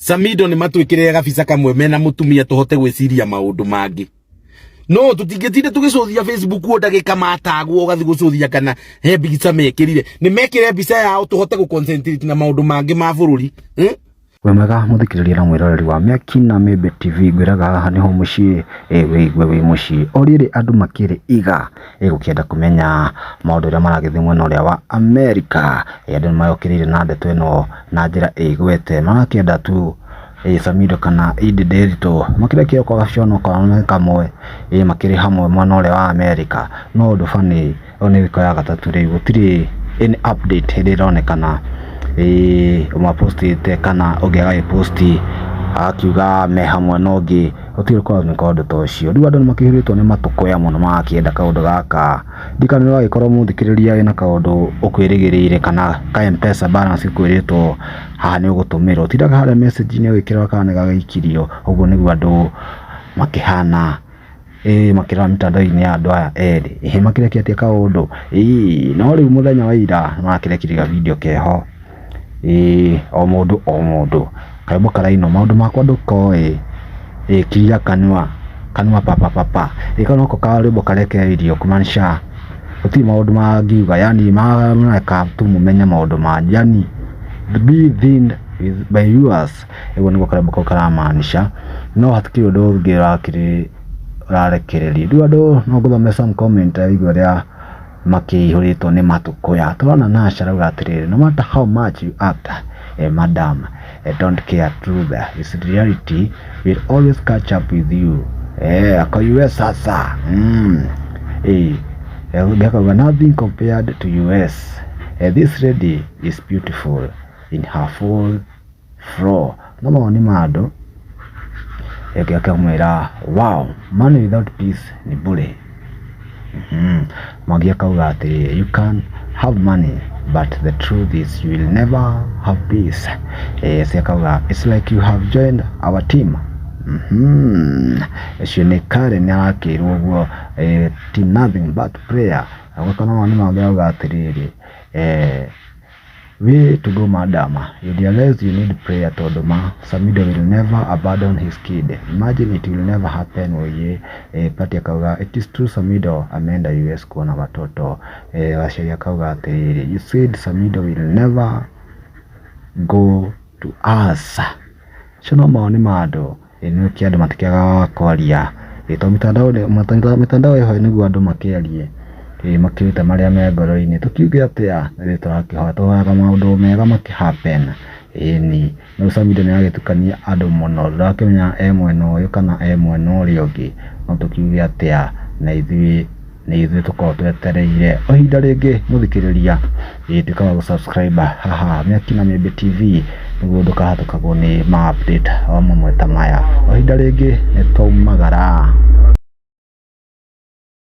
Samido nĩ matwĩkĩrĩre gabica kamwe mena mũtumia tũhote gwĩciria maũndũ mangĩ. No tũtingĩtinda tũgĩcũthia Facebook o ndagĩka matagwo ũgathiĩ gũcũthia kana he mbica mekĩrire. Nĩ mekĩre mbica yao tũhote gũ concentrate na maũndũ mangĩ ma bũrũri. Wĩ mwega mũthikĩrĩria na mwĩroreri wa Mĩaki na Mĩmbi TV, ngwĩraga haha nĩho mũciĩ, ĩ wĩigue wĩ mũciĩ. O rĩrĩ andũ makĩrĩ iga ĩ gũkĩenda kũmenya maũndũ ũrĩa maragĩthiĩ mwena ũrĩa wa Amerika. Andũ nĩ marokĩrĩire na ndeto ĩno na njĩra ĩgwete, marakĩenda tu ĩ Samido kana Edday Nderitu makĩrekie gacono kamwe ĩ makĩrĩ hamwe mwena ũrĩa wa Amerika. No ũndũ funny, ĩyo nĩ thikũ ya gatatũ rĩu gũtirĩ any update ĩrĩa ĩronekana ĩ ũmwe apostĩte kana ũngĩ agagĩposti agakiuga me hamwe na ũngĩ, gũtirĩ kũroneka ũndũ ta ũcio. Rĩu andũ nĩ makĩihũrĩtwo nĩ matũkũya mũno magakĩenda kaũndũ gaka. Ndiũĩ kana nĩ ũragĩkorwo mũthikĩrĩria wĩna kaũndũ ũkwĩrĩgĩrĩire kana ka M-Pesa balance ũkwĩrĩtwo haha nĩ ũgũtũmĩrwo. Ũtindaga harĩa message-inĩ ũgĩkĩrora kana nĩ gagĩikirio. Ũguo nĩguo andũ makĩhana ĩĩ makĩrora mĩtandao-inĩ ya andũ aya erĩ. Ĩhĩ makĩreketie kaũndũ? Ĩĩ no rĩu mũthenya wa ira nĩmarakĩrekirie ga video keho. Ĩĩ o mũndũ o mũndũ. Karwĩmbo karainwo maũndũ makwa ndũkoĩ, ĩĩ kiria kanua, kanua papapapa. Ĩĩ kau noko karwĩmbo karekereirio kumaanisha gũtirĩ maũndũ mangiuga yaani mareka tu mũmenye maũndũ manyu yaani be thin by yours. Ũguo nĩguo karwĩmbo kau karamaanisha, no hatikĩrĩ ũndũ ũngĩ ũrakĩrĩ ũrarekererio. Rĩu andũ no ngũthomere some comment ũigue ũrĩa makĩihũrĩtwo nĩ matũkũya. Tũrona Nash arauga atĩrĩrĩ, no matter how much you act, madam, don't care, truth is reality will always catch up with you. Ako US sasa. Ũngĩ akauga nothing compared to US. This lady is beautiful in her full flow. No mawoni ma andũ ũngĩ akamwĩra wow, money without peace ni bure. Mwangi akauga atĩrĩrĩ, you can have money but the truth is you will never have peace. Eci akauga it's like you have joined our team. Ũcio nĩ Karen arakĩrwo ũguo, team nothing but prayer. Agũka mawoni mangĩ arauga atĩrĩrĩ, way to go madam, you realize you need prayer tondũ ma Samido will never abandon his kid. Imagine it will never happen oye. Pati akauga it is true Samido ameenda US kuona watoto. Wacheri akauga atĩrĩrĩ, you said Samido will never go to us. Acio no mawoni ma andũ, nĩkĩo andũ matikĩagaga kwaria, tondũ mitandao ĩho nĩguo andũ makĩarie, makĩrute marĩa me ngoro-inĩ. Tũkiuge atĩa rĩrĩa tũrakĩhoya, tũhoyaga maũndũ mega makĩ happen, ĩni. Rĩu Samido nĩ aragĩtukania andũ mũno, ndũrakĩmenya e mwena ũyũ kana e mwena ũrĩa ũngĩ, no tũkiuge atĩa na ithuĩ nĩ ithuĩ tũkoragwo twetereire. O ihinda rĩngĩ mũthikĩrĩria, tuĩka wa gũ subscribe haha Mĩaki na Mĩmbi TV nĩguo ndũkahatũkagwo nĩ ma update o mamwe ta maya. O ihinda rĩngĩ nĩ twaumagara.